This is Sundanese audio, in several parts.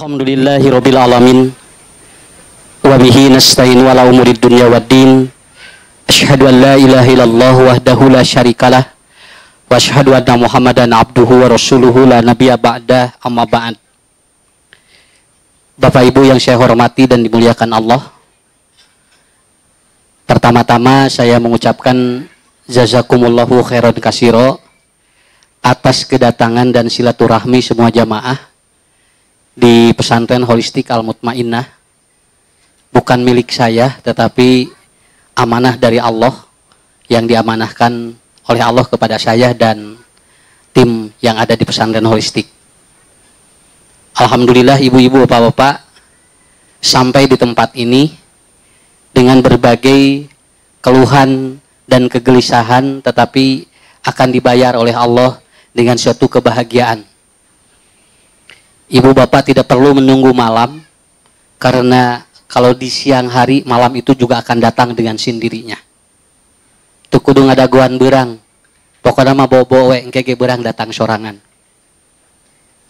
Alhamdulillahirabbil alamin. Wa bihi nasta'in ala umurid dunya waddin. Asyhadu an la ilaha illallah wahdahu la syarikalah wa asyhadu anna Muhammadan abduhu wa rasuluhu la nabiyya ba'da, amma ba'd. Bapak Ibu yang saya hormati dan dimuliakan Allah. Pertama-tama saya mengucapkan jazakumullahu khairan kasiro atas kedatangan dan silaturahmi semua jamaah di pesantren Holistik Al-Mutmainnah. Bukan milik saya, tetapi amanah dari Allah yang diamanahkan oleh Allah kepada saya dan tim yang ada di pesantren Holistik. Alhamdulillah ibu-ibu, bapak-bapak, sampai di tempat ini dengan berbagai keluhan dan kegelisahan, tetapi akan dibayar oleh Allah dengan suatu kebahagiaan. Ibu bapak tidak perlu menunggu malam, karena kalau di siang hari, malam itu juga akan datang dengan sendirinya. Teu kudu ngadagoan beurang, pokoknya mah bobo we, engke ge beurang datang sorangan.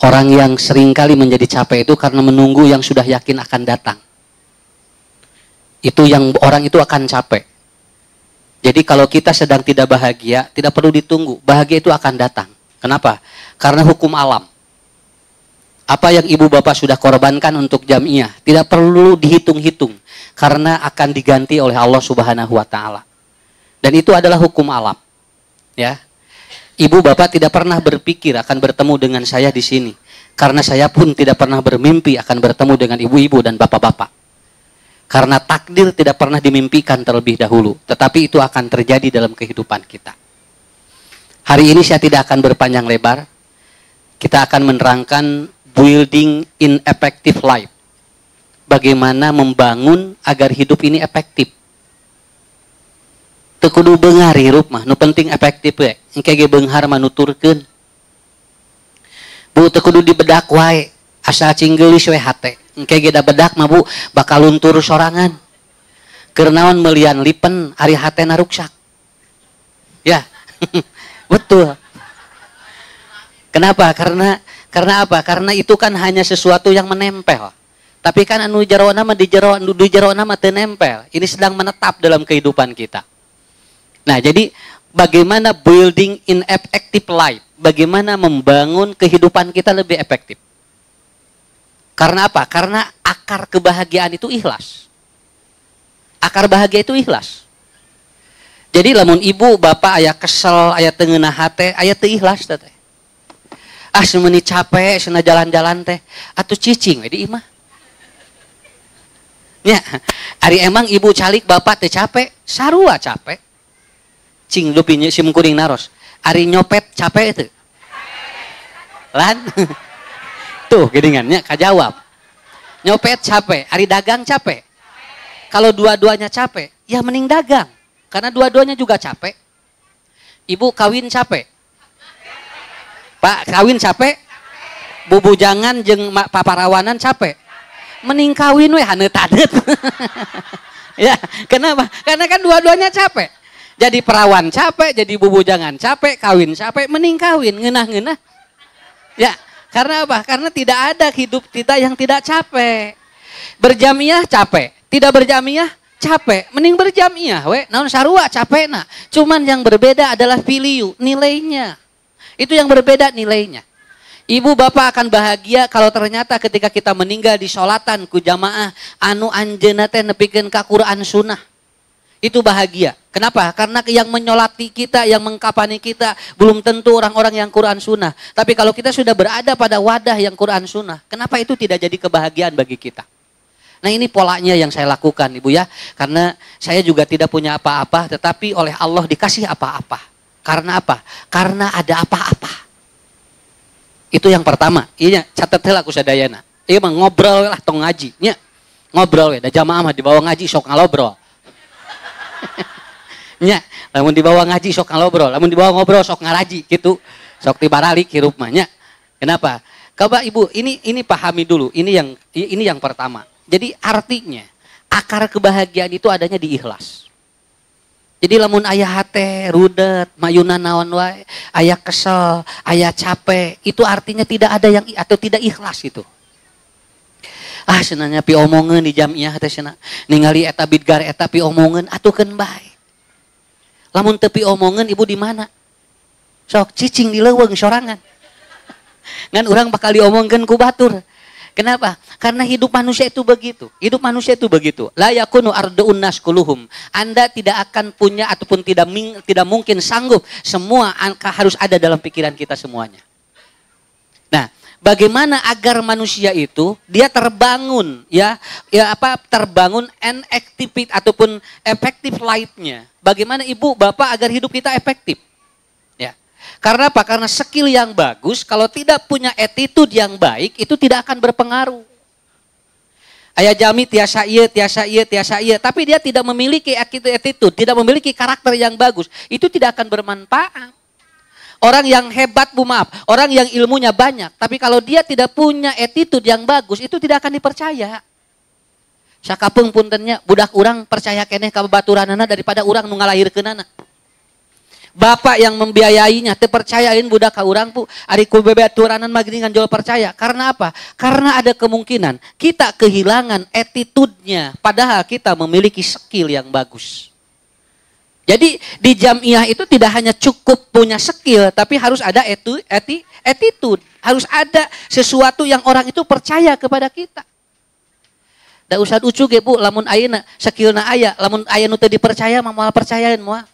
Orang yang seringkali menjadi capek itu karena menunggu yang sudah yakin akan datang. Itu yang orang itu akan capek. Jadi kalau kita sedang tidak bahagia, tidak perlu ditunggu. Bahagia itu akan datang. Kenapa? Karena hukum alam. Apa yang ibu bapak sudah korbankan untuk jamiah, tidak perlu dihitung-hitung. Karena akan diganti oleh Allah Subhanahu wa Ta'ala. Dan itu adalah hukum alam. Ya. Ibu bapak tidak pernah berpikir akan bertemu dengan saya di sini. Karena saya pun tidak pernah bermimpi akan bertemu dengan ibu-ibu dan bapak-bapak. Karena takdir tidak pernah dimimpikan terlebih dahulu. Tetapi itu akan terjadi dalam kehidupan kita. Hari ini saya tidak akan berpanjang lebar. Kita akan menerangkan building in effective life. Bagaimana membangun agar hidup ini efektif. Teu kudu beunghar hirup mah, nu penting efektif we. Engke ge beunghar mah nuturkeun. Bu, teu kudu dibedak wae, asal cing geulis we hate. Engke ge da bedak mah Bu, bakal luntur sorangan. Keur naon meulian lipen ari hatena ruksak. Ya. Betul. Kenapa? Karena apa? Karena itu kan hanya sesuatu yang menempel. Tapi kan anu jerona mah di jero, anu di jerona mah teu nempel. Ini sedang menetap dalam kehidupan kita. Nah, jadi bagaimana building in effective life? Bagaimana membangun kehidupan kita lebih efektif? Karena apa? Karena akar kebahagiaan itu ikhlas. Akar bahagia itu ikhlas. Jadi lamun ibu, bapak aya kesel, aya teu ngeunah hate, aya teu ikhlas teh. Ah, semeuni capek, cenah jalan-jalan teh, atuh cicing we di imah. Ya, ari emang ibu calik bapak teh capek, sarua capek. Cing dupi sim kuring naros. Ari nyopet capek itu. Lan. Tuh geningannya kajawab. Nyopet capek, ari dagang capek. Kalau dua-duanya capek, ya mending dagang. Karena dua-duanya juga capek. Ibu kawin capek. Pak kawin capek. Bubujangan jeung paparawanan capek. Mending kawin we haneut-haneut. Ya, kenapa? Karena kan dua-duanya capek. Jadi perawan capek, jadi bubujangan capek, kawin capek, mending kawin, ngeunah-ngeunah. Ya, karena apa? Karena tidak ada hidup kita yang tidak capek. Berjamiah capek, tidak berjamiah capek, mending berjamiah we, naon sarua capek nah. Cuman yang berbeda adalah value, nilainya. Itu yang berbeda nilainya. Ibu bapak akan bahagia kalau ternyata ketika kita meninggal di sholatan ku jamaah anu anjeunna teh nepikeun ka Quran sunnah. Itu bahagia. Kenapa? Karena yang menyolati kita, yang mengkapani kita, belum tentu orang-orang yang Quran sunnah. Tapi kalau kita sudah berada pada wadah yang Quran sunnah, kenapa itu tidak jadi kebahagiaan bagi kita? Nah, ini polanya yang saya lakukan, Ibu ya. Karena saya juga tidak punya apa-apa, tetapi oleh Allah dikasih apa-apa. Karena apa? Karena ada apa-apa. Itu yang pertama. Iya, catat heula ku sadayana. Ieu mah ngobrol lah tong ngaji nya. Ngobrol we, da jamaah mah dibawa ngaji sok ngalobrol. Nya, lamun dibawa ngaji sok ngalobrol, lamun dibawa ngobrol sok ngaraji gitu. Sok tibaralik hirup mah nya. Kenapa? Coba Ibu, ini pahami dulu. Ini yang pertama. Jadi artinya akar kebahagiaan itu adanya di ikhlas. Jadi lamun aya hate rudet, mayuna naon wae, aya kesel, aya capek, itu artinya tidak ada yang atau tidak ikhlas itu. Ah cenah nya piomongeun di jamiah teh cenah. Ningali eta bidgar eta piomongeun atukeun bae. Lamun teu piomongeun ibu di mana? Sok cicing di leuweung sorangan. Ngan urang bakal diomongkeun ku batur. Kenapa? Karena hidup manusia itu begitu. Hidup manusia itu begitu. La yakunu arduun nas kuluhum. Anda tidak akan punya ataupun tidak mungkin sanggup semua angka harus ada dalam pikiran kita semuanya. Nah, bagaimana agar manusia itu dia terbangun ya, ya apa, terbangun and active ataupun effective life-nya. Bagaimana ibu, bapak agar hidup kita efektif? Ya. Karena apa? Karena skill yang bagus kalau tidak punya attitude yang baik itu tidak akan berpengaruh. Aya jalmi tiasa ieu, tiasa ieu, tiasa ieu, tapi dia tidak memiliki attitude, tidak memiliki karakter yang bagus, itu tidak akan bermanfaat. Orang yang hebat, bu maaf, orang yang ilmunya banyak, tapi kalau dia tidak punya attitude yang bagus, itu tidak akan dipercaya. Sakapeung puntennya, budak urang percaya keneh ka babaturanana daripada urang nu ngalahirkeunana. Bapak yang membiayainya, teu percayain budak ka urang bu, ari ku babaturanana mah geuningan jual percaya. Karena apa? Karena ada kemungkinan kita kehilangan attitude-nya, padahal kita memiliki skill yang bagus. Jadi di jamiah itu tidak hanya cukup punya skill, tapi harus ada attitude. Harus ada sesuatu yang orang itu percaya kepada kita. Da usah ucu ge bu, lamun ayeuna skillna aya, lamun aya nu teu dipercaya mah moal percayaeun moal.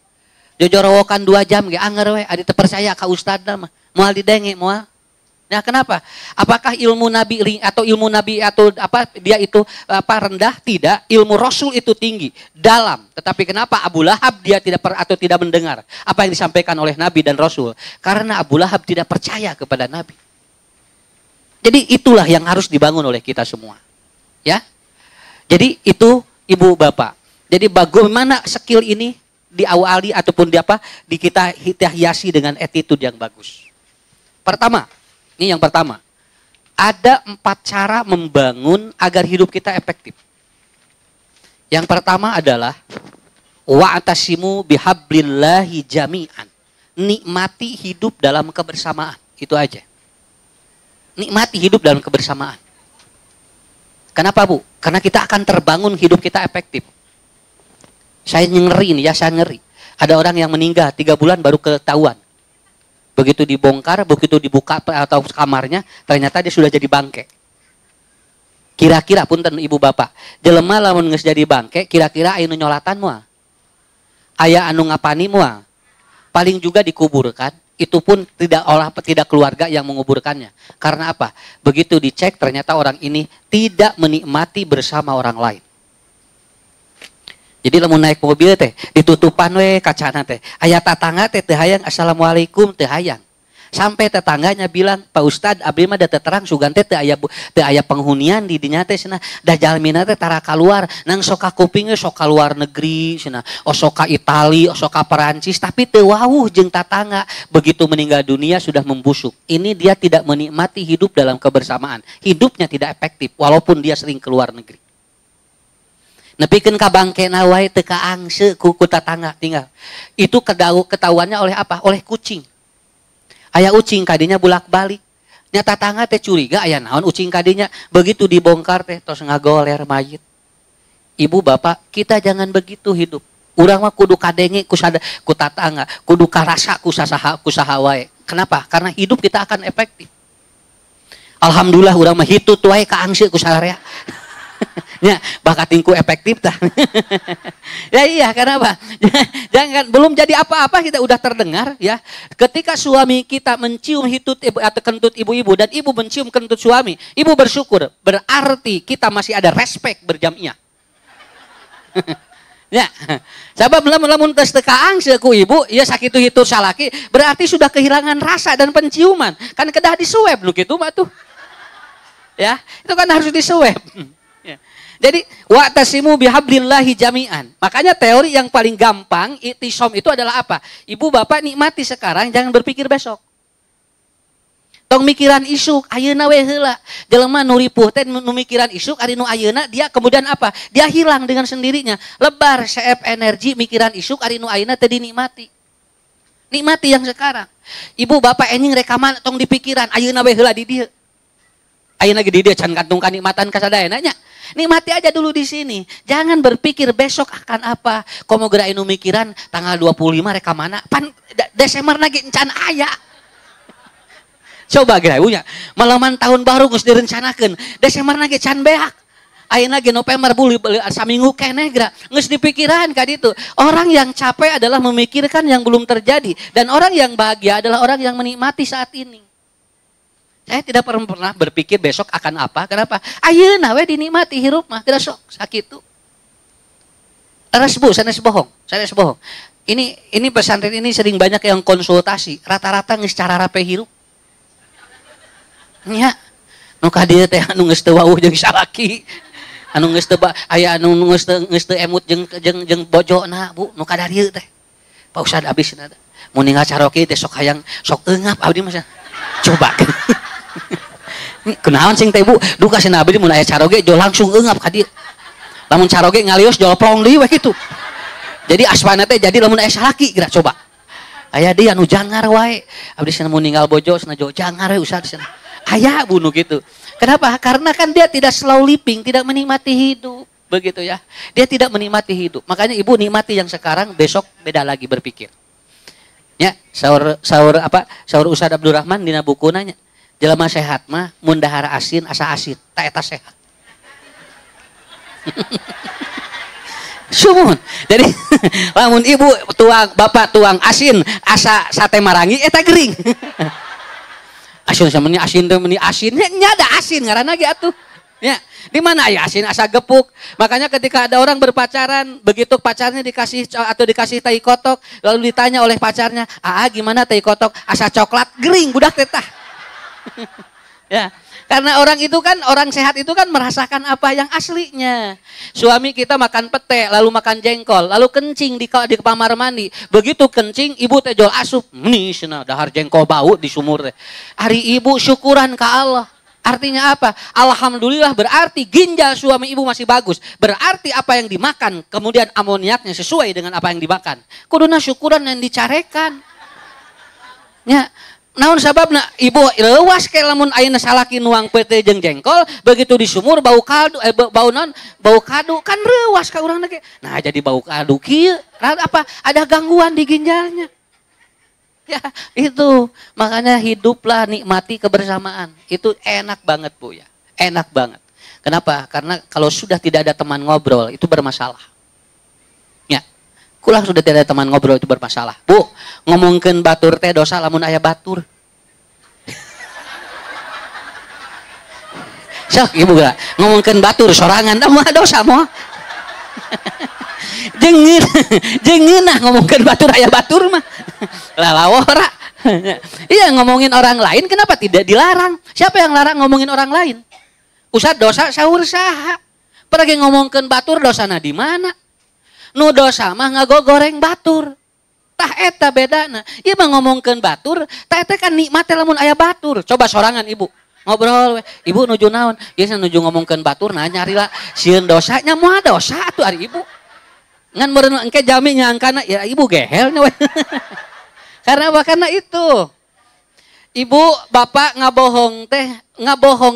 Jojorowokan 2 jam ge anger we, adi teu percaya ka ustadna mah, moal didenge moal. Nah, kenapa? Apakah ilmu nabi atau ilmu nabi atau apa dia itu apa rendah? Tidak. Ilmu rasul itu tinggi, dalam. Tetapi kenapa Abu Lahab dia tidak per, atau tidak mendengar apa yang disampaikan oleh nabi dan rasul? Karena Abu Lahab tidak percaya kepada nabi. Jadi itulah yang harus dibangun oleh kita semua. Ya. Jadi itu ibu bapak. Jadi bagaimana skill ini diawali ataupun di apa? Di kita hiasi dengan attitude yang bagus. Pertama, ini yang pertama. Ada 4 cara membangun agar hidup kita efektif. Yang pertama adalah wa'tasimu bihablillahi jami'an. Nikmati hidup dalam kebersamaan. Itu aja. Nikmati hidup dalam kebersamaan. Kenapa bu? Karena kita akan terbangun hidup kita efektif. Saya ngeri nih ya, saya ngeri. Ada orang yang meninggal 3 bulan baru ketahuan. Begitu dibongkar, begitu dibuka atau kamarnya, ternyata dia sudah jadi bangke. Kira-kira punten ibu bapak, jelema lamun geus jadi bangke, kira-kira aya nu nyolatan moal? Aya anu ngapani moal? Paling juga dikuburkan, itu pun tidak keluarga yang menguburkannya. Karena apa? Begitu dicek ternyata orang ini tidak menikmati bersama orang lain. Jadi lamun naik mobil teh ditutupan we kacana teh. Aya tatangga teh teu hayang assalamualaikum teu hayang. Sampai tetangganya bilang, Pak Ustad, abdi mah da teu terang sugan teh teu aya penghunian di dinya teh cenah. Da jalmina teh tara kaluar, nang sok ka kuping ge sok ka luar negeri cenah. Osok ka Itali, osok ka Perancis, tapi teu wawuh jeung tatangga. Begitu meninggal dunia sudah membusuk. Ini dia tidak menikmati hidup dalam kebersamaan. Hidupnya tidak efektif walaupun dia sering keluar negeri. Nepikeun ka bangkena wae teu kaangse ku tatangga tinggal. Itu ketahuannya oleh apa? Oleh kucing. Aya ucing kadinya bulak-balik. Nya tatangga teh curiga aya naon ucing kadinya. Begitu dibongkar teh tos ngagoler mayit. Ibu bapak, kita jangan begitu hidup. Urang mah kudu kadenge ku sada, ku tatangga, kudu karasa ku sasaha, ku saha wae. Kenapa? Karena hidup kita akan efektif. Alhamdulillah urang mah hitut wae kaangse ku sararea. Ya, bakatingku efektif tah. Ya iya, karena apa? Jangan, belum jadi apa-apa kita udah terdengar ya. Ketika suami kita mencium hitut ibu atau kentut ibu-ibu dan ibu mencium kentut suami, ibu bersyukur, berarti kita masih ada respect berjamiah. Ya, sabab lamun tes teu kaangse ku ibu, ya sakitu hitut salaki, berarti sudah kehilangan rasa dan penciuman. Kan kedah disuweb nu kitu mah tuh. Ya, itu kan harus disuweb. Ya. Jadi wa'tasimu bihablillahi jami'an. Makanya teori yang paling gampang iktisom itu adalah apa? Ibu bapak nikmati sekarang, jangan berpikir besok. Tong mikiran isuk, ayeuna we heula. Jelema nu ripuh teh nu mikiran isuk, ari nu ayeuna dia kemudian apa? Dia hilang dengan sendirinya. Lebar seep energi mikiran isuk, ari nu ayeuna teh dinikmati. Nikmati yang sekarang. Ibu bapak enjing rekaman tong dipikiran ayeuna we heula di dieu. Ayeuna ge di dieu can kantung kanikmatan kasadayana nya. Nikmati aja dulu di sini. Jangan berpikir besok akan apa. Komo geura anu mikiran tanggal 25 rek ka mana? Pan Desember lagi encan aya. Coba geura ibu nya. Malaman tahun baru geus direncanakeun. Desember lagi can beak. Ayeuna ge November buli saminggu keneh geura geus dipikiran ka ditu. Orang yang capek adalah memikirkan yang belum terjadi dan orang yang bahagia adalah orang yang menikmati saat ini. Saya tidak pernah berpikir besok akan apa. Kenapa? Ayeuna we dinikmati hirup mah, geura sok sakitu. Leres Bu, sanes bohong, sanes bohong. Ini pesantren ini sering banyak yang konsultasi, rata-rata geus cararape hirup. Nya, nu ka dieu teh anu geus teu wawuh jeung salaki. Anu geus teu aya anu geus teu emut jeung bojona Bu, nu ka dieu teh. Pak Ustad abis cenah. Mun ninggal caroki teh sok hayang sok eungap abdi mah. Coba. Kunaon sing teh Bu? Duka cenah abdi mun aya caroge jo langsung eungap ka dieu. Lamun caroge ngalios jol plong deui we kitu. Jadi aswana teh jadi lamun aya salaki geura coba. Aya deui anu jangar wae. Abdi cenah mun ninggal bojo cenah jo jangar we Ustad cenah. Aya bunuh gitu. Kenapa? Karena kan dia tidak slow living, tidak menikmati hidup, begitu ya. Dia tidak menikmati hidup. Makanya ibu nikmati yang sekarang, besok beda lagi berpikir. Ya, saur saur apa? Saur Ustad Abdurrahman dina buku nanya. Jelema sehat mah mun dahar asin asa asin, tak eta sehat. Sumuhun. Jadi lamun ibu tuang, bapak tuang asin asa sate marangi eta gering. Asin sama meni asin teh meni asin, nya ada asin ngaranna ge atuh. Ya, di mana aya asin asa gepuk. Makanya ketika ada orang berpacaran, begitu pacarnya dikasih atau dikasih tai kotok, lalu ditanya oleh pacarnya, "Aa, gimana tai kotok?" Asa coklat, gering budak teh tah. Ya, karena orang itu kan, orang sehat itu kan merasakan apa yang aslinya. Suami kita makan pete, lalu makan jengkol, lalu kencing di kamar mandi. Begitu kencing, ibu teh jol asup. Nih cenah dahar jengkol bau di sumur teh. Ari ibu syukuran ka Allah. Artinya apa? Alhamdulillah berarti ginjal suami ibu masih bagus. Berarti apa yang dimakan, kemudian amoniaknya sesuai dengan apa yang dimakan. Kuduna syukuran yang dicarekan. Ya. Naon sababna ibu leuwas ke lamun ayeuna salaki nuang pete jeung jengkol begitu di sumur bau kaldu bau naon bau kadu kan reuwas ka urang ge. Nah jadi bau kadu kieu apa ada gangguan di ginjalnya. Ya itu makanya hiduplah nikmati kebersamaan. Itu enak banget Bu ya. Enak banget. Kenapa? Karena kalau sudah tidak ada teman ngobrol itu bermasalah. Ya. Kulah sudah tidak ada teman ngobrol itu bermasalah. Bu, ngomongkeun batur teh dosa lamun aya batur. Sok ibu geura ngomongkeun batur sorangan da moal dosa moal. Jeung jeung ngeunah ngomongkeun batur aya batur mah. Lalawora. Iya ngomongin orang lain kenapa tidak dilarang? Siapa yang larang ngomongin orang lain? Ustaz dosa sahur saha? Pergi ngomongkeun batur dosana di mana? Nu dosa mah ngagogoreng batur. Tah eta bedana. Ieu mah ngomongkeun batur, tah eta kan nikmat lamun aya batur. Coba sorangan ibu. Ngobrol we. Ibu nuju naon? Ieu nuju ngomongkeun batur nanya lah sieun dosanya moal dosa atuh ari ibu. Ngan meureun engke jami nyangkana ya ibu gehel nya we. Karena apa? Karena itu. Ibu, bapak ngabohong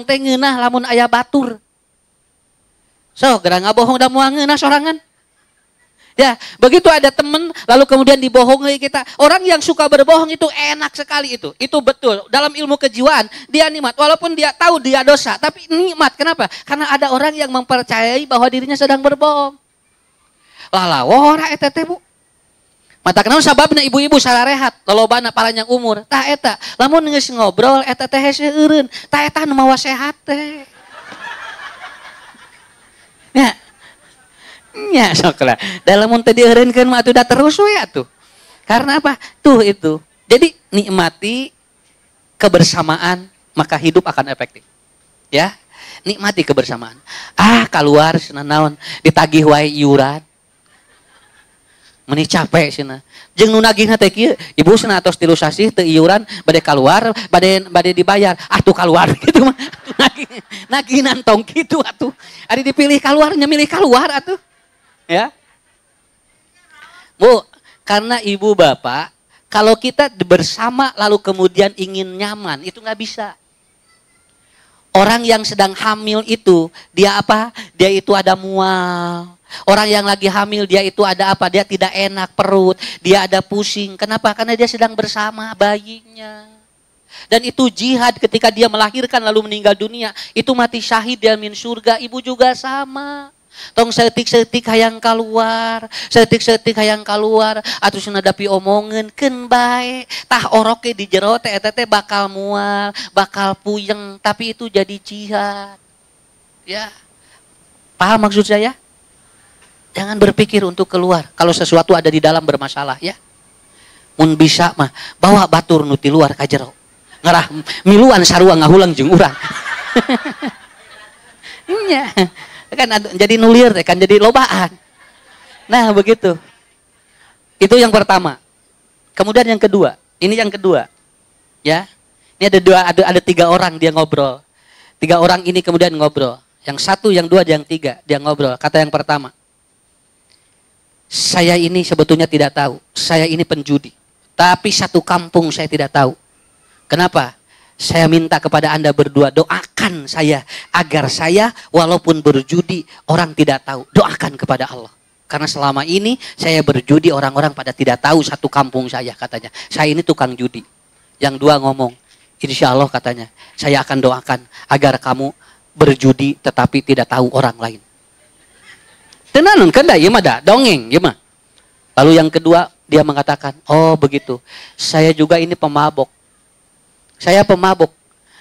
teh ngeunah lamun aya batur. So, geura ngabohong da moal ngeunah sorangan. Ya, begitu ada teman lalu kemudian dibohongi kita. Orang yang suka berbohong itu enak sekali itu. Itu betul. Dalam ilmu kejiwaan dia nikmat walaupun dia tahu dia dosa, tapi nikmat. Kenapa? Karena ada orang yang mempercayai bahwa dirinya sedang berbohong. Lalawora eta teh Bu. Mata kenaon sababna ibu-ibu sararehat, lolobana paranjang umur. Tah eta, lamun geus ngobrol eta teh hese eureun. Tah eta nu mawa sehat teh. Ya. Nya sok lah. Dalam mun teu dieureunkeun mah atuh da terus we atuh. Karena apa? Tuh itu. Jadi nikmati kebersamaan maka hidup akan efektif. Ya. Nikmati kebersamaan. Ah, keluar cenah naon ditagih wae iuran. Meni capek cenah. Jeung nu nagihna teh kieu, ibu cenah atos 3 sasih teu iuran bade keluar, bade dibayar. Atuh keluar gitu mah. Nagih nagihan tong kitu atuh. Ari dipilih keluar nya milih keluar atuh. Ya. Bu, karena ibu bapak kalau kita bersama lalu kemudian ingin nyaman itu nggak bisa. Orang yang sedang hamil itu, dia apa? Dia itu ada mual. Orang yang lagi hamil dia itu ada apa? Dia tidak enak perut, dia ada pusing. Kenapa? Karena dia sedang bersama bayinya. Dan itu jihad ketika dia melahirkan lalu meninggal dunia. Itu mati syahid, dia min surga. Ibu juga sama. Tong saeutik-saeutik hayang keluar, saeutik-saeutik hayang keluar, atuh nadapi omongan keun bae. Tah oroke di jero teh eta teh bakal mual, bakal puyeng, tapi itu jadi jihad. Ya. Paham maksud saya? Jangan berpikir untuk keluar kalau sesuatu ada di dalam bermasalah ya. Mun bisa mah bawa batur nu ti luar ka jero. Ngarah miluan sarua ngahulang jeung urang. Nya. Kan jadi nulir kan jadi lobaan. Nah, begitu. Itu yang pertama. Kemudian yang kedua, ini yang kedua. Ya. Ini ada dua, ada tiga orang dia ngobrol. Tiga orang ini kemudian ngobrol. Yang satu, yang dua, yang tiga dia ngobrol. Kata yang pertama, saya ini sebetulnya tidak tahu. Saya ini penjudi. Tapi satu kampung saya tidak tahu. Kenapa? Saya minta kepada Anda berdua, doakan saya agar saya walaupun berjudi orang tidak tahu. Doakan kepada Allah. Karena selama ini saya berjudi orang-orang pada tidak tahu satu kampung saya katanya. Saya ini tukang judi. Yang dua ngomong, insya Allah katanya, saya akan doakan agar kamu berjudi tetapi tidak tahu orang lain. Tenan kan dah, ieu mah dah dongeng, ieu mah. Lalu yang kedua dia mengatakan, oh begitu, saya juga ini pemabok. Saya pemabok.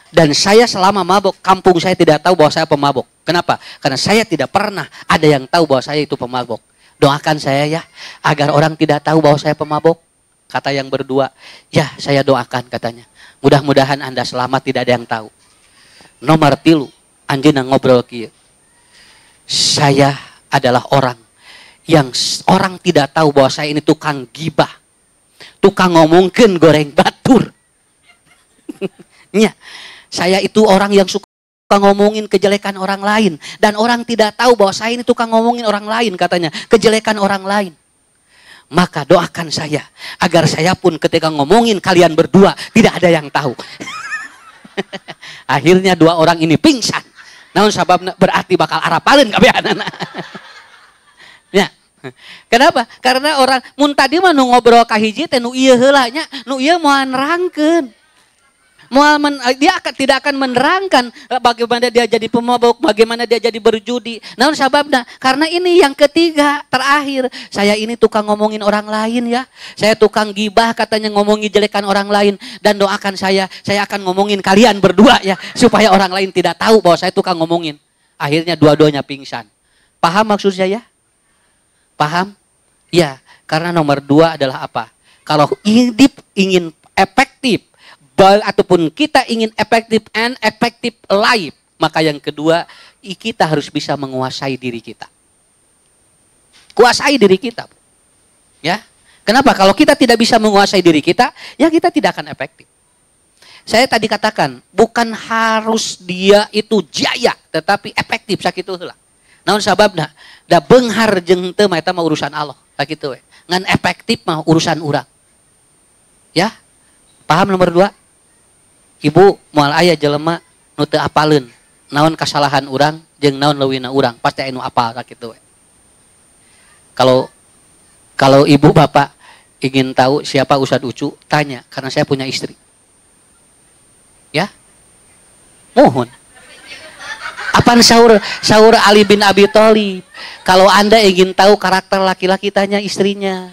Dan saya selama mabok, kampung saya tidak tahu bahwa saya pemabok. Kenapa? Karena saya tidak pernah ada yang tahu bahwa saya itu pemabok. Doakan saya ya, agar orang tidak tahu bahwa saya pemabok. Kata yang berdua, ya saya doakan katanya. Mudah-mudahan Anda selamat tidak ada yang tahu. Nomor tilu, anjeunna ngobrol kieu. Saya adalah orang yang orang tidak tahu bahwa saya ini tukang gibah. Tukang ngomongkeun goreng batur. Ya, saya itu orang yang suka ngomongin kejelekan orang lain. Dan orang tidak tahu bahwa saya ini tukang ngomongin orang lain katanya. Kejelekan orang lain. Maka doakan saya agar saya pun ketika ngomongin kalian berdua tidak ada yang tahu. Akhirnya dua orang ini pingsan. Naon sababna berarti bakal arapaleun kabehanana. Ya. Kenapa? Karena orang mun tadi mah nu ngobrol ka hiji teh nu ieu heula nya, nu ieu moal nerangkeun. Moal men, dia akan tidak akan menerangkan bagaimana dia jadi pemabok, bagaimana dia jadi berjudi. Naon sababna? Karena ini yang ketiga, terakhir. Saya ini tukang ngomongin orang lain ya. Saya tukang gibah katanya ngomongin jelekan orang lain. Dan doakan saya akan ngomongin kalian berdua ya. Supaya orang lain tidak tahu bahwa saya tukang ngomongin. Akhirnya dua-duanya pingsan. Paham maksud saya? Paham? Ya, karena nomor dua adalah apa? Kalau hidup ingin efektif, ataupun kita ingin efektif and effective life, maka yang kedua, kita harus bisa menguasai diri kita. Kuasai diri kita. Ya. Kenapa? Kalau kita tidak bisa menguasai diri kita, ya kita tidak akan efektif. Saya tadi katakan, bukan harus dia itu jaya, tetapi efektif sakitu heula. Naon sababna? Da beunghar jeung teu mah eta mah urusan Allah, sakitu we. Ngan efektif mah urusan urang. Ya? Paham nomor dua? Ibu moal aya jelema nu teu apaleun naon kasalahan urang jeung naon leuwihna urang, pasti aya nu apal sakitu we. Kalau ibu bapak ingin tahu siapa Ustadz Ucu, tanya, karena saya punya istri. Ya? Mohon. Apaan sahur Ali bin Abi Thalib? Kalau Anda ingin tahu karakter laki-laki, tanya istrinya.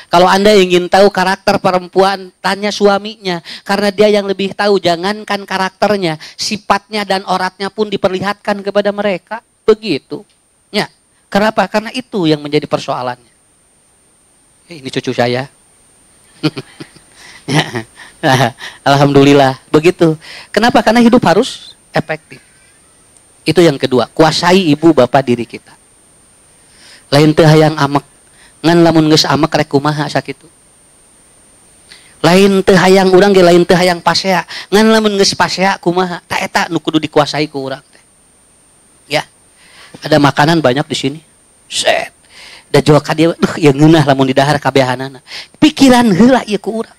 Kalau Anda ingin tahu karakter perempuan, tanya suaminya. Karena dia yang lebih tahu, jangankan karakternya, sifatnya dan oratnya pun diperlihatkan kepada mereka. Begitu. Ya. Kenapa? Karena itu yang menjadi persoalannya. Ini cucu saya. Ya. Nah, alhamdulillah. Begitu. Kenapa? Karena hidup harus efektif. Itu yang kedua, kuasai ibu bapak diri kita. Lain teu hayang amek, ngan lamun geus amek rek kumaha sakitu. Lain teu hayang urang ge lain teu hayang pasea, ngan lamun geus pasea kumaha? Ta eta nu kudu dikuasai ku urang teh. Ya. Ada makanan banyak di sini. Set. Da jual ka dieu, duh ieu ngeunah lamun didahar kabehanana. Pikiran heula ieu ku urang.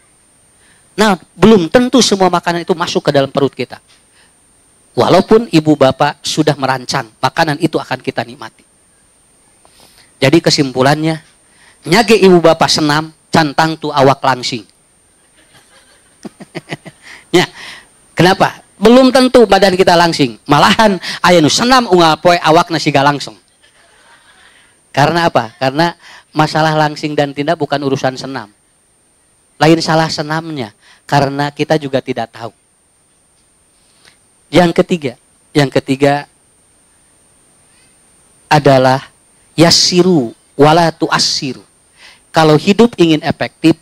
Nah, belum tentu semua makanan itu masuk ke dalam perut kita. Walaupun ibu bapak sudah merancang, makanan itu akan kita nikmati. Jadi kesimpulannya, nyage ibu bapak senam, can tangtu awak langsing. Ya, kenapa? Belum tentu badan kita langsing. Malahan aya nu senam unggal poe awakna siga langsung. Karena apa? Karena masalah langsing dan tidak bukan urusan senam. Lain salah senamnya, karena kita juga tidak tahu. Yang ketiga adalah yassiru wala tu'assiru. Kalau hidup ingin efektif,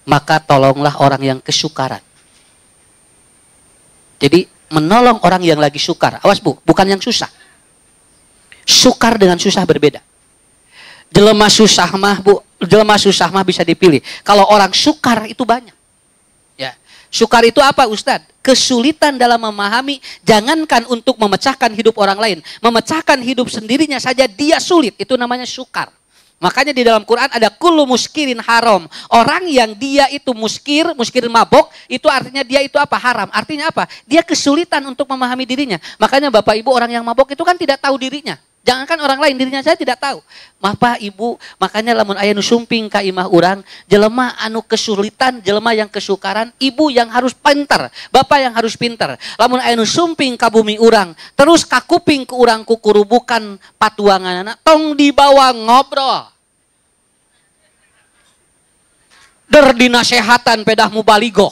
maka tolonglah orang yang kesukaran. Jadi menolong orang yang lagi sukar. Awas Bu, bukan yang susah. Sukar dengan susah berbeda. Jelema susah mah Bu, jelema susah mah bisa dipilih. Kalau orang sukar itu banyak. Ya. Sukar itu apa, Ustadz? Kesulitan dalam memahami, jangankan untuk memecahkan hidup orang lain, memecahkan hidup sendirinya saja dia sulit, itu namanya sukar. Makanya di dalam Quran ada kullu muskirin haram. Orang yang dia itu muskir, muskir mabok, itu artinya dia itu apa? Haram. Artinya apa? Dia kesulitan untuk memahami dirinya. Makanya Bapak Ibu, orang yang mabok itu kan tidak tahu dirinya. Jangankan orang lain, dirinya saya tidak tahu. Bapak Ibu, makanya lamun aya nu sumping ka imah urang, jelema anu kesulitan, jelema yang kesukaran, ibu yang harus pintar, bapak yang harus pintar. Lamun aya nu sumping ka bumi urang, terus kakuping ku urang kukurubukan patuanganana, tong dibawa ngobrol. Der dinasehatan pedah mubaligoh.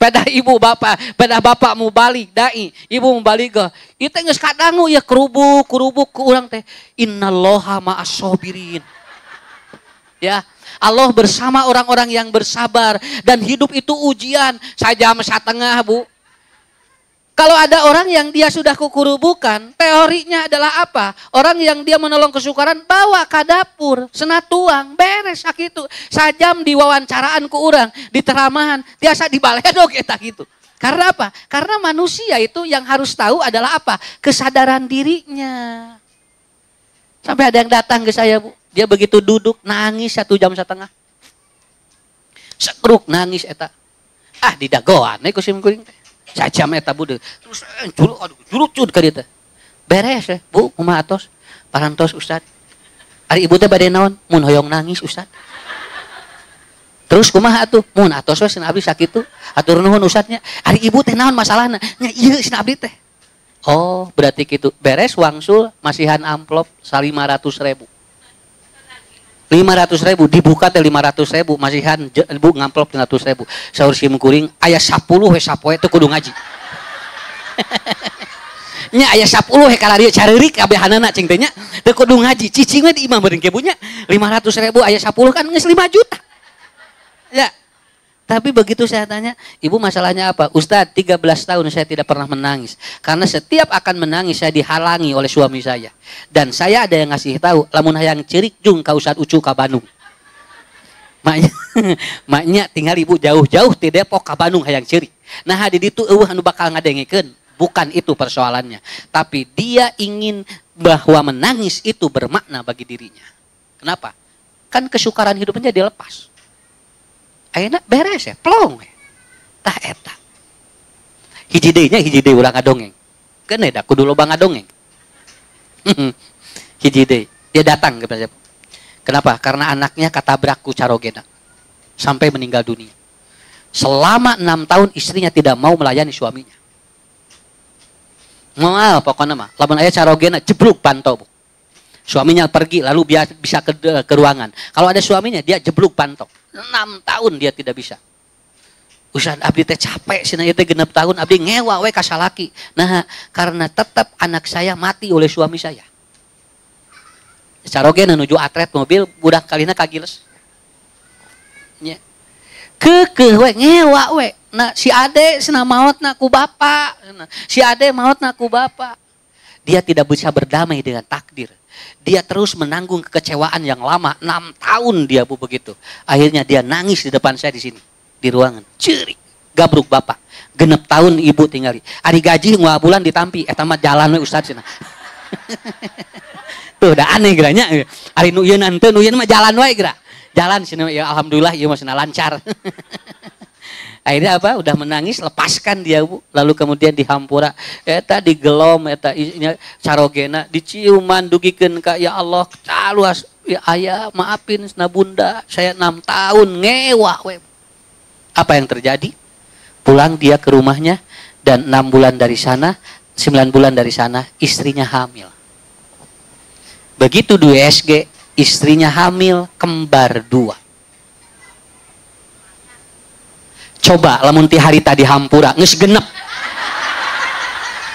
Pedah ibu bapak, pedah bapak mubalig, dai, ibu mubaligoh. Itu geus kadangu ya kerubuk, kerubuk ku urang teh. Innallaha ma'as sobirin. Ya, Allah bersama orang-orang yang bersabar dan hidup itu ujian. Sajam satengah, Bu. Kalau ada orang yang dia sudah kukurubukan, teorinya adalah apa? Orang yang dia menolong kesukaran, bawa ke dapur, sena tuang, beres itu. Sajam diwawancara ku urang, di teramahan, biasa dibaledog eta gitu. Karena apa? Karena manusia itu yang harus tahu adalah apa? Kesadaran dirinya. Sampai ada yang datang ke saya, Bu. Dia begitu duduk, nangis 1,5 jam. Sekruk nangis eta. Ah, didagoan ku sim kuring teh. Sajam eta, Bu, terus juru, aduh, jurucut ka dieu teh. Beres ya, Bu, kumaha atos? Parantos, Ustad. Ari ibu teh bade naon? Mun hoyong nangis, Ustad. Terus kumaha atuh? Mun atos we cenah abdi sakitu. Atur nuhun, Ustadnya. Ari ibu teh naon masalahna? Nya ieu cenah abdi teh. Oh, berarti gitu. Beres wangsul masihan amplop 500 ribu. 500 ribu dibuka teh 500 ribu masihan, Bu, ngamplop 500 ribu. Saur sim kuring, aya 10 we sapoe teu kudu ngaji nya, aya 10 we kalarieu careurik kabehanana cing teh nya, teu kudu ngaji, cicing we di imah meureun ke nya. 500 ribu aya 10 kan geus 5 juta ya. Tapi begitu saya tanya, "Ibu, masalahnya apa?" "Ustadz, 13 tahun saya tidak pernah menangis. Karena setiap akan menangis saya dihalangi oleh suami saya. Dan saya ada yang ngasih tahu, lamun hayang cerik jung ka Ustadz Ucu ka Bandung." Maknya, maknya tinggal ibu jauh-jauh di Depok ka Bandung hayang cerik. Nah, di ditu euweuh anu bakal ngadengekeun. Bukan itu persoalannya. Tapi dia ingin bahwa menangis itu bermakna bagi dirinya. Kenapa? Kan kesukaran hidupnya dia lepas. Ayeuna beres ya, plong. Tah eta. Hiji deui nya, hiji deui urang ngadongeng. Keun da kudu loba ngadongeng. Hiji deui, dia datang kepada saya. Kenapa? Karena anaknya katabrak ku carogena sampai meninggal dunia. Selama 6 tahun istrinya tidak mau melayani suaminya. Moal pokoknya mah, lamun aya carogena jeblok panto, Bu. Suaminya pergi lalu bisa ke ruangan. Kalau ada suaminya, dia jeblok panto. 6 tahun dia tidak bisa. "Ustaz, abdi teh capek cenah, ieu teh 6 tahun abdi ngewa we ka salaki." Nah, karena tetap anak saya mati oleh suami saya. Caroge nuju atret mobil budak kalina kagiles. Nya. Keukeuh we ngewa we. Nah, si ade cenah maotna ku bapak. Nah, si ade maotna ku bapak. Dia tidak bisa berdamai dengan takdir. Dia terus menanggung kekecewaan yang lama, 6 tahun dia, Bu, begitu. Akhirnya dia nangis di depan saya di sini, di ruangan. Cerik, gabruk bapak. 6 tahun ibu tinggal. Ari gaji ngua bulan ditampi, eta mah jalan we, Ustaz cenah. Tuh udah aneh geranya. Ari nu ieu nu ieu mah jalan wae geura. Jalan sini ya, alhamdulillah ieu mah cenah lancar. Akhirnya apa? Udah menangis, lepaskan dia, Bu. Lalu kemudian dihampura, eta digelom, eta carogena, diciuman, dugikeun ka ya Allah, caluas, ya ayah, maafin na bunda, saya 6 tahun ngewa we. Apa yang terjadi? Pulang dia ke rumahnya dan 6 bulan dari sana, 9 bulan dari sana, istrinya hamil. Begitu di USG, istrinya hamil kembar 2. Coba lamun ti hari tadi hampura geus genep.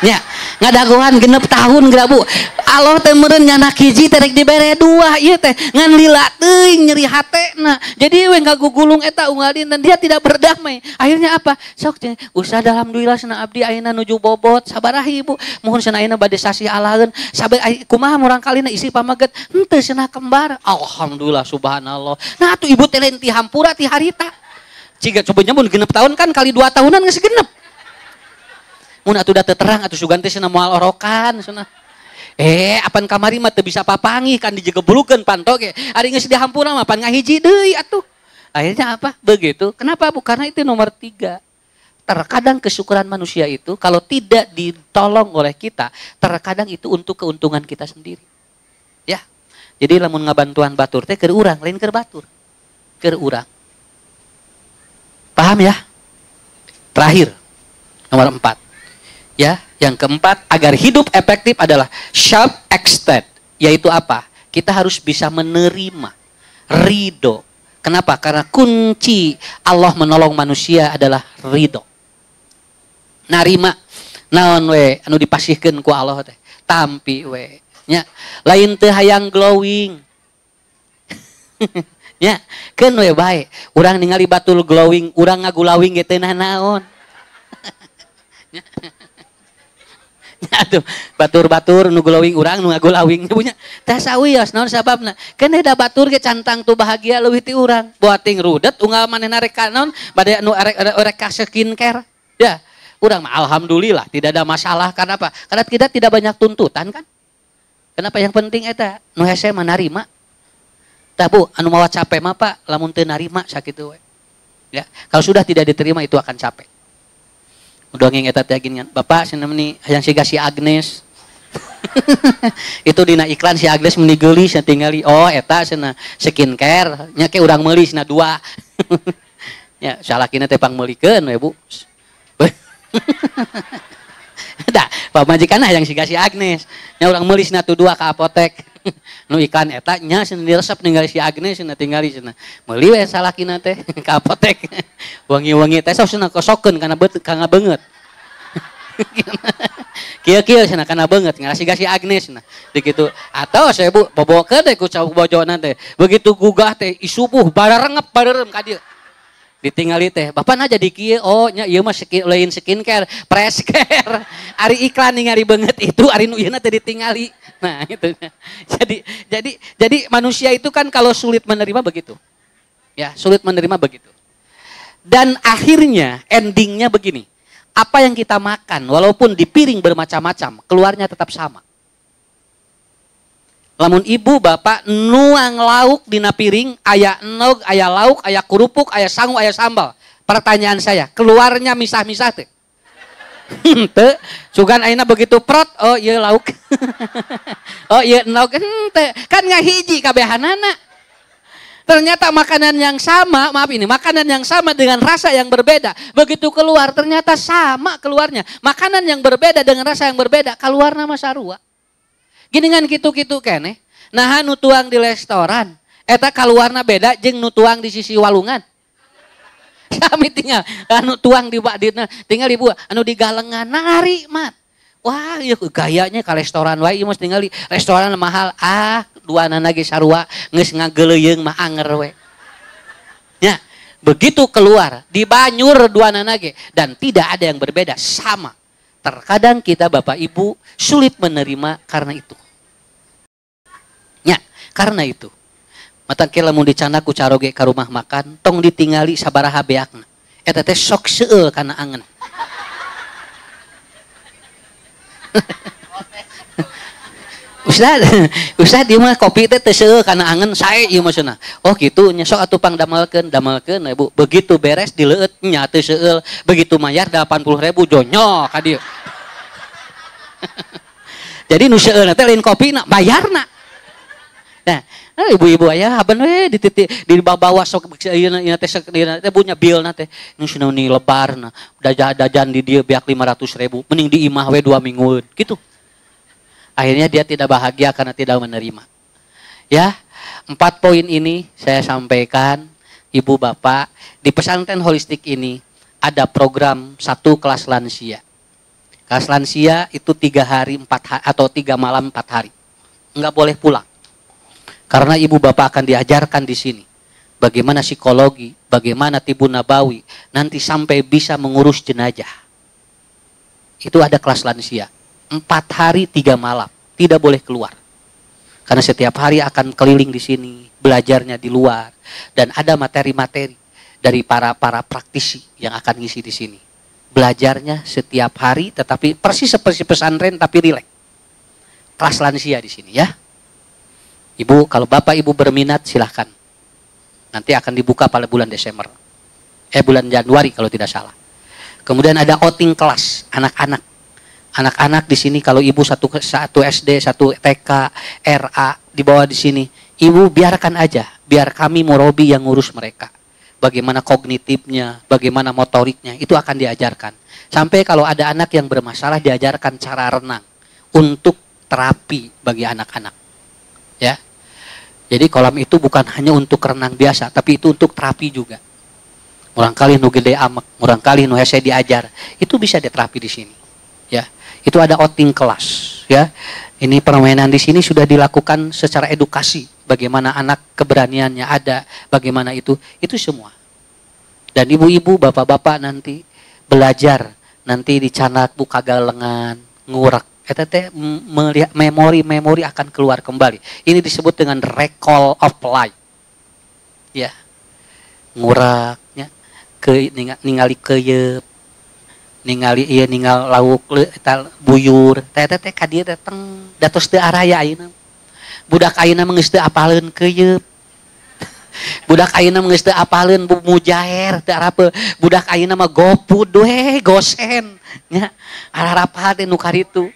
Nya, ngadagoan genep tahun geura Bu. Allah teh meureun nyanak hiji teh rek dibere 2 ieu teh ngan lila teuing nyeri hatena. Jadi we ngagugulung eta unggal dinten dia tidak berdamai. Akhirnya apa? Sok teh usah alhamdulillah cenah abdi ayeuna nuju bobot sabaraha Ibu. Muhun cenah ayeuna bade sasih alaheun. Sabe kumaha murang kalina isi pamaget henteu cenah kembar. Alhamdulillah subhanallah. Nah atuh ibu teh lain ti hampura ti harita. Ciga coba nyamun genep tahun kan kali 2 tahunan geus genep. Mun atuh da teu terang atuh sugan teh cenah moal orokan cenah. Apan kamari mah teu bisa papanggih kan dijegebulukeun panto ge. Ari geus dihampura mah pan ngahiji deui atuh. Akhirnya apa? Begitu. Kenapa Bu? Karena itu nomor 3. Terkadang kesyukuran manusia itu kalau tidak ditolong oleh kita, terkadang itu untuk keuntungan kita sendiri. Ya. Jadi lamun ngabantuan batur teh keur urang, lain keur batur. Keur urang. Paham ya? Terakhir, nomor 4. Ya, yang keempat, agar hidup efektif adalah self accept, yaitu apa? Kita harus bisa menerima, ridho. Kenapa? Karena kunci Allah menolong manusia adalah ridho. Narima naon we anu dipasihkeun ku Allah teh, tampi we. Nya, lain teu hayang glowing. Ya, keun we bae. Urang ningali batul glowing, urang ngagulawing ge teu naon. Ya atuh, batur-batur nu glowing urang nu ngagulawing punya. Teh sawios naon sababna? Keun da batur ge cantang tu bahagia leuwih ti urang. Boating rudet unggal manehna rek ka naon bade nu arek ka skincare. Ya, urang mah alhamdulillah tidak ada masalah. Karena apa? Karena kita tidak banyak tuntutan kan. Kenapa yang penting eta nu hese mah narima. Tah Bu, anu mawa capek mah Pak, lamun teu narima sakitu we. Ya, kalau sudah tidak diterima itu akan capek. Dongeng eta teh gini, Bapak cenah meni hayang siga si Agnes. Itu dina iklan si Agnes meni geulis cenah tingali, oh eta cenah skincare, nya ke urang meuli cenah 2. Ya, salakina teh pangmeulikeun we Bu. Da, pamajikan hayang siga si Agnes. Nya urang meuli cenah tu 2 ka apotek. Nu iklan eta nya cenah diresep ningali si Agnes cenah tingali cenah. Meuli we salakina teh ka apotek. Wangi-wangi teh sok cenah kosokeun kana beut kana beungeut. Kieu-kieu cenah kana beungeut ngarasi si Agnes cenah. Dikitu. Atau saya Bu bobokeun teh ku bojona teh. Begitu gugah teh isubuh bararengep bareureum ka dieu. Ditingali teh, bapak nah jadi kieu, oh nya ieu mah lain skincare, fresh care. Ari iklan ningali beungeut itu, ari nu ieuna teh ditingali. Nah, itu. Jadi manusia itu kan kalau sulit menerima begitu. Ya, sulit menerima begitu. Dan akhirnya endingnya begini. Apa yang kita makan walaupun di piring bermacam-macam, keluarnya tetap sama. Lamun ibu bapak nuang lauk dina piring, aya enog, aya lauk, aya kerupuk, aya sangu, aya sambal. Pertanyaan saya, keluarnya misah-misah teh? Henteu, sugan ayeuna begitu prot, oh ieu lauk. Oh ieu enog, henteu. Kan ngahiji kabehanana. Ternyata makanan yang sama, maaf ini, makanan yang sama dengan rasa yang berbeda. Begitu keluar ternyata sama keluarnya. Makanan yang berbeda dengan rasa yang berbeda, keluarna mah sarua. Giningan kitu-kitu keneh. Nah nu tuang di restoran, eta kaluarna beda jeung nu tuang di sisi walungan. Sami tinggal anu tuang di tinggal ibu anu di galengan nari mat. Wah, ieu gayanya ka restoran wae ieu mah tingali restoran mahal. Ah, duanana ge sarua geus ngageleuyeung mah anger we. Ya, begitu keluar dibanyur duanana ge dan tidak ada yang berbeda, sama. Terkadang kita Bapak Ibu sulit menerima karena itu. Ya, karena itu. Matan ke lamun dicandak ku caroge ka rumah makan, tong ditingali sabaraha beakna. Eta teh sok seueul kana angen. Ustaz, Ustaz ieu mah kopi teh teu seueuh kana angen sae ieu mah cenah. Oh kitu nya sok atuh pangdamelkeun, damelkeun Bu. Begitu beres dileueut nya teu seueul. Begitu mayar 80.000 jonyok ka dieu. Jadi nu seueulna teh lain kopina, bayarna. Nah, ibu-ibu aya haben we dititik di bawah sok ieu teh teh punya bilna teh nu cenah ni lebarna dajan di dieu beak 500.000 mending di imah we 2 minggueun gitu. Akhirnya dia tidak bahagia karena tidak menerima. Ya, 4 poin ini saya sampaikan, ibu bapak, di pesantren holistik ini ada program 1 kelas lansia. Kelas lansia itu 3 hari 4 hari, atau 3 malam 4 hari. Enggak boleh pulang. Karena ibu bapak akan diajarkan di sini bagaimana psikologi, bagaimana tibun nabawi, nanti sampai bisa mengurus jenazah. Itu ada kelas lansia. 4 hari 3 malam, tidak boleh keluar. Karena setiap hari akan keliling di sini, belajarnya di luar, dan ada materi-materi dari para praktisi yang akan ngisi di sini. Belajarnya setiap hari, tetapi persis seperti pesantren tapi rileks. Kelas lansia di sini ya. Ibu, kalau bapak ibu berminat silahkan. Nanti akan dibuka pada bulan Desember. Bulan Januari kalau tidak salah. Kemudian ada outing kelas anak-anak. Anak-anak di sini kalau ibu satu SD, 1 TK, RA dibawa di sini, ibu biarkan aja, biar kami murabi yang ngurus mereka. Bagaimana kognitifnya, bagaimana motoriknya, itu akan diajarkan. Sampai kalau ada anak yang bermasalah diajarkan cara renang untuk terapi bagi anak-anak. Ya. Jadi kolam itu bukan hanya untuk renang biasa, tapi itu untuk terapi juga. Murangkali nu gede amek, murangkali nu hese diajar, itu bisa diterapi di sini. Ya, itu ada outing kelas ya. Ini permainan di sini sudah dilakukan secara edukasi, bagaimana anak keberaniannya ada, bagaimana itu semua. Dan ibu-ibu, bapak-bapak nanti belajar, nanti dicanak buka galengan, ngurak. Eta teh melihat memori-memori akan keluar kembali. Ini disebut dengan recall of life. Ya. Nguraknya ke ningali keyep, ningali ieu ningal lauk eta buyur, teh teh ka dieu teh teng datos teu araya ayeuna. Budak ayeuna mah geus teu apaleun keyep. Budak ayeuna mah geus teu apaleun mujaer teu arapeul. Budak ayeuna mah GoFood we gosen nya. Ararapal teh nu karitu.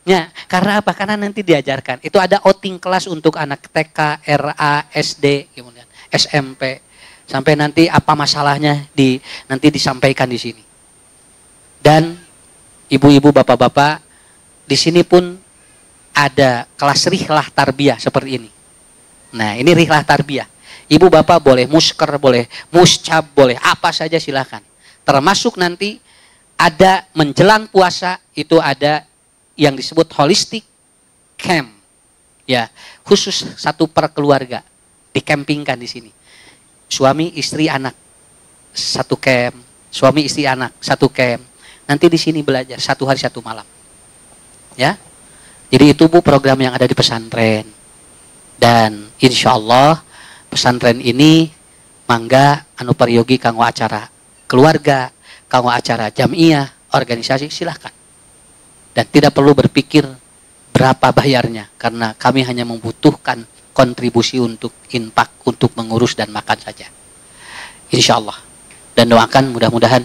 Ya, karena apa? Karena nanti diajarkan. Itu ada outing kelas untuk anak TK, RA, SD, kemudian SMP. Sampai nanti apa masalahnya nanti disampaikan di sini. Dan ibu-ibu, bapak-bapak, di sini pun ada kelas rihlah tarbiyah seperti ini. Nah, ini rihlah tarbiyah. Ibu bapak boleh musker, boleh muscab, boleh apa saja silahkan. Termasuk nanti ada menjelang puasa itu ada yang disebut holistic camp, ya khusus satu per keluarga dicampingkan di sini, suami istri anak satu camp, suami istri anak satu camp, nanti di sini belajar 1 hari 1 malam, ya. Jadi itu Bu program yang ada di pesantren, dan insya Allah pesantren ini mangga anu peryogi kanggo acara keluarga, kanggo acara jamiah, organisasi silahkan. Dan tidak perlu berpikir berapa bayarnya, karena kami hanya membutuhkan kontribusi untuk infak, untuk mengurus dan makan saja. Insya Allah. Dan doakan mudah-mudahan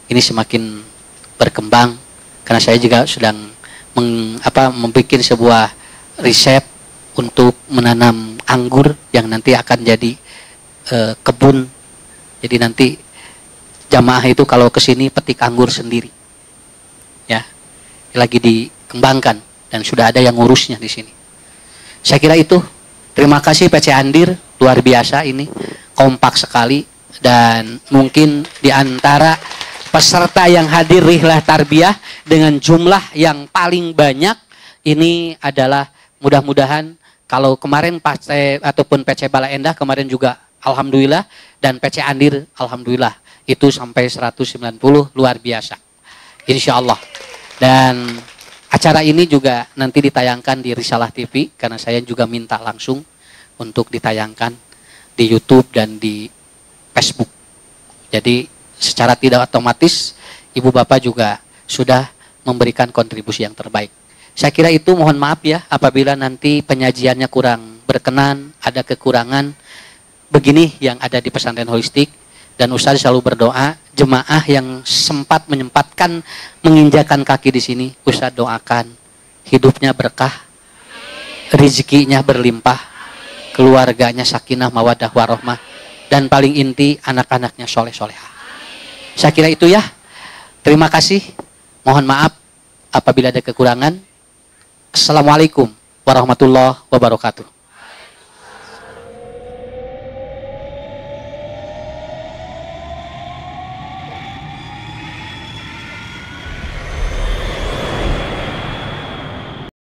ini semakin berkembang, karena saya juga sedang membuat sebuah riset untuk menanam anggur yang nanti akan jadi kebun. Jadi nanti jamaah itu kalau kesini petik anggur sendiri. Ya. Lagi dikembangkan dan sudah ada yang ngurusnya di sini. Saya kira itu. Terima kasih PC Andir, luar biasa ini, kompak sekali, dan mungkin di antara peserta yang hadir rihlah tarbiyah dengan jumlah yang paling banyak ini adalah mudah-mudahan kalau kemarin PC ataupun PC Baleendah kemarin juga alhamdulillah, dan PC Andir alhamdulillah itu sampai 190 luar biasa. Insya Allah. Dan acara ini juga nanti ditayangkan di Risalah TV, karena saya juga minta langsung untuk ditayangkan di YouTube dan di Facebook. Jadi secara tidak otomatis ibu bapak juga sudah memberikan kontribusi yang terbaik. Saya kira itu, mohon maaf ya apabila nanti penyajiannya kurang berkenan, ada kekurangan. Begini yang ada di pesantren holistik, dan Ustaz selalu berdoa jemaah yang sempat menyempatkan menginjakan kaki di sini, Ustaz doakan hidupnya berkah, rezekinya berlimpah, keluarganya sakinah mawadah warohmah, dan paling inti anak-anaknya soleh-solehah. Saya kira itu ya. Terima kasih. Mohon maaf apabila ada kekurangan. Assalamualaikum warahmatullahi wabarakatuh.